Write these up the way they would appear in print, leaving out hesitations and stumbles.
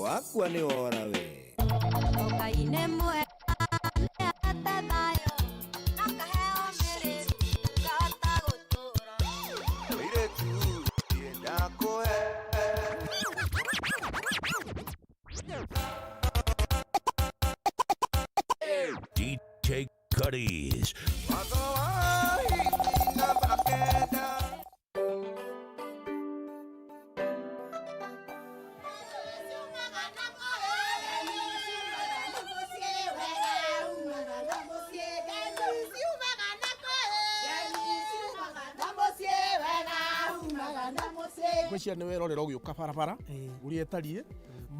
Wakua nĩ wora we. Ngai nĩ mwega nĩahete thayũ na akaheo mĩrĩ ngahota gũtũra. Mũirĩtu niĩ ndakũhe. DJ Cuddies. Watho wa hiti namba kenda. Ngwĩciria nĩ werorera ũgĩũka barabara ũrĩa ĩtariĩ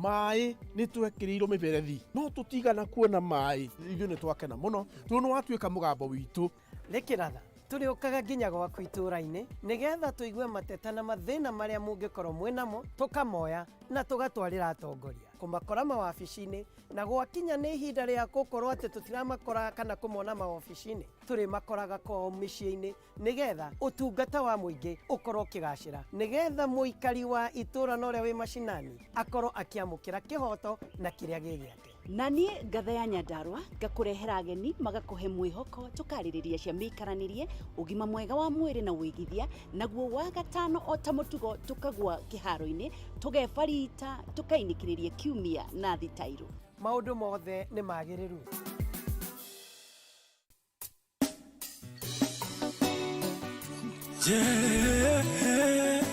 maĩ nĩ twekĩrĩirwo mĩberethi no tũtigana kuona maĩ. Ithuĩ nĩ twakena mũno tondũ nĩ watuĩka mũgambo witũ. Nĩ kĩratha tũrĩũkaga nginya gwaku itũũra-inĩ nĩgetha tũigue mateta na mathĩna marĩa mũngĩkorwo mwĩ namo, tũkamoya na tũgatwarĩra atongoria kũmakora mawabici-inĩ, na gwakinya nĩ ihinda rĩa gũkorwo atĩ tũtiramakora kana kũmona mawabici-inĩ, tũrĩmakoraga kwao mĩciĩ-inĩ nĩgetha ũtungata wa mũingĩ ũkorwo ũkĩgacĩra, nĩgetha mũikari wa itũũra na ũrĩa wĩ macinani akorwo akĩamũkĩra kĩhoto na kĩrĩa gĩ gĩake. Na niĩ ngatha ya Nyandarũa ngakũrehera ageni magakũhe mwĩhoko, tũkarĩrĩria cia mĩikaranĩrie, ũgima mwega wa mwĩrĩ na ũigithia. Naguo wa gatano, o ta mũtugo, tũkagwa kĩharo-inĩ, tũgebarita, tũkainĩkĩrĩria kiumia na thitairũ. Maũndũ mothe nĩ magĩrĩru.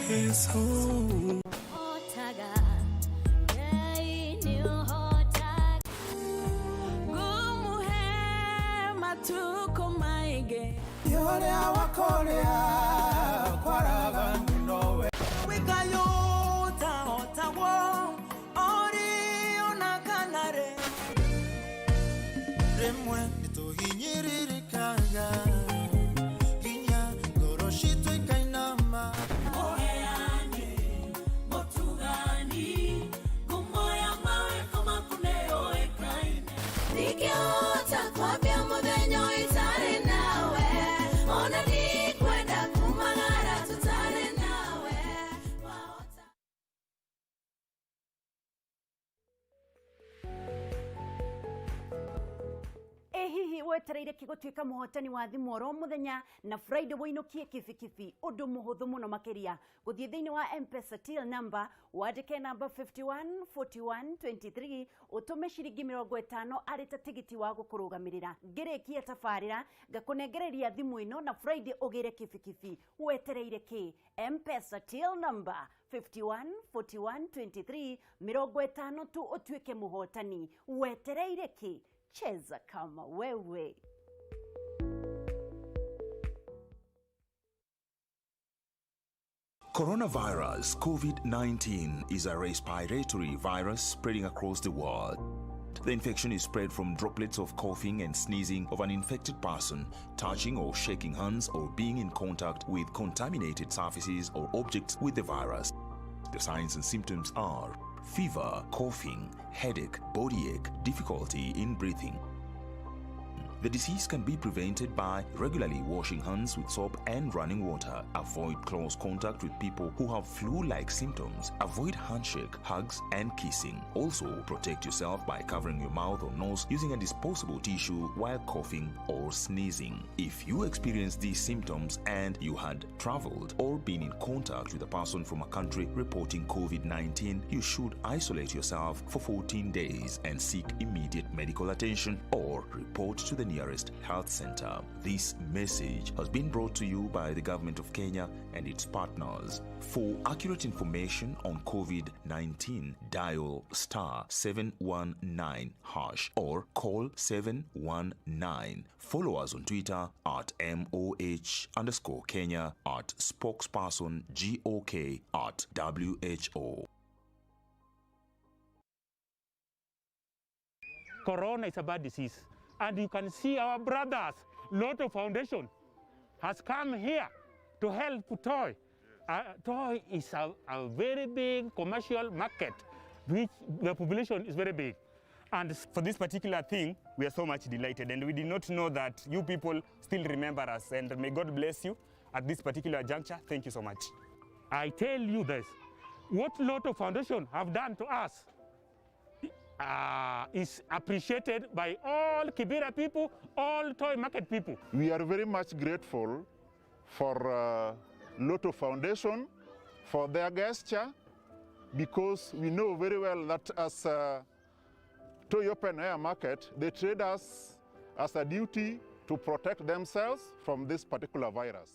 Jesu. Hotaga Ngai nĩ ũhotaga. Ngũmũhe matukũ maingĩ. Ũrĩa wakũrĩa kwaraga nowe. Wĩkayo ũtahotagwo ũrĩ ona kana rĩ. Rĩmwe nĩtũhinyĩrĩrĩkaga nginya ngoro citũ ikainama. Mũheani, mũtugani, ngumo ya mawĩko maku nĩyũĩkaine. Ndingĩhota kwambia mũthenya itarĩ nawe, ona ndikwenda kumagara tũtarĩ nawe. Wahota. Ĩ hihi wetereire kĩ gũtuĩka mũhotani wa thimũ oro mũthenya na Friday wũinũkie kibikibi? Ũndũ mũhũthũ mũno makĩria, gũthiĩ thĩinĩ wa M-Pesa till number, wandĩke namba 51 41 23, ũtũme ciringi 50 arĩ ta tigiti wa gũkũrũgamĩrĩra. Ngĩrĩkia tabarĩra ngakũnengereria thimũ ĩno na Friday ũgĩre kibikibi. Wetereire kĩ? M-Pesa till number 51 41 23, 50 tu ũtuĩke mũhotani. Wetereire kĩ? Cheza kama wewe. Coronavirus COVID-19 is a respiratory virus spreading across the world. The infection is spread from droplets of coughing and sneezing of an infected person, touching or shaking hands, or being in contact with contaminated surfaces or objects with the virus. The signs and symptoms are fever, coughing, headache, body ache, difficulty in breathing. The disease can be prevented by regularly washing hands with soap and running water. Avoid close contact with people who have flu like symptoms. Avoid handshake, hugs, and kissing. Also, protect yourself by covering your mouth or nose using a disposable tissue while coughing or sneezing. If you experience these symptoms and you had traveled or been in contact with a person from a country reporting COVID-19, you should isolate yourself for 14 days and seek immediate medical attention or report to the nearest health center. This message has been brought to you by the government of Kenya and its partners. For accurate information on COVID-19, dial *719# or call 719. Follow us on Twitter @MOH_Kenya, @spokespersonGOK, @WHO. Corona is a bad disease. And you can see our brothers, Lotto Foundation, has come here to help Toi. Toi is a very big commercial market, which the population is very big. And for this particular thing, we are so much delighted. And we did not know that you people still remember us. And may God bless you at this particular juncture. Thank you so much. I tell you this, What Lotto Foundation have done to us is appreciated by all Kibera people, all Toi Market people. We are very much grateful for Lotto Foundation for their gesture, because we know very well that as Toi Open Air Market, they trade us as a duty to protect themselves from this particular virus.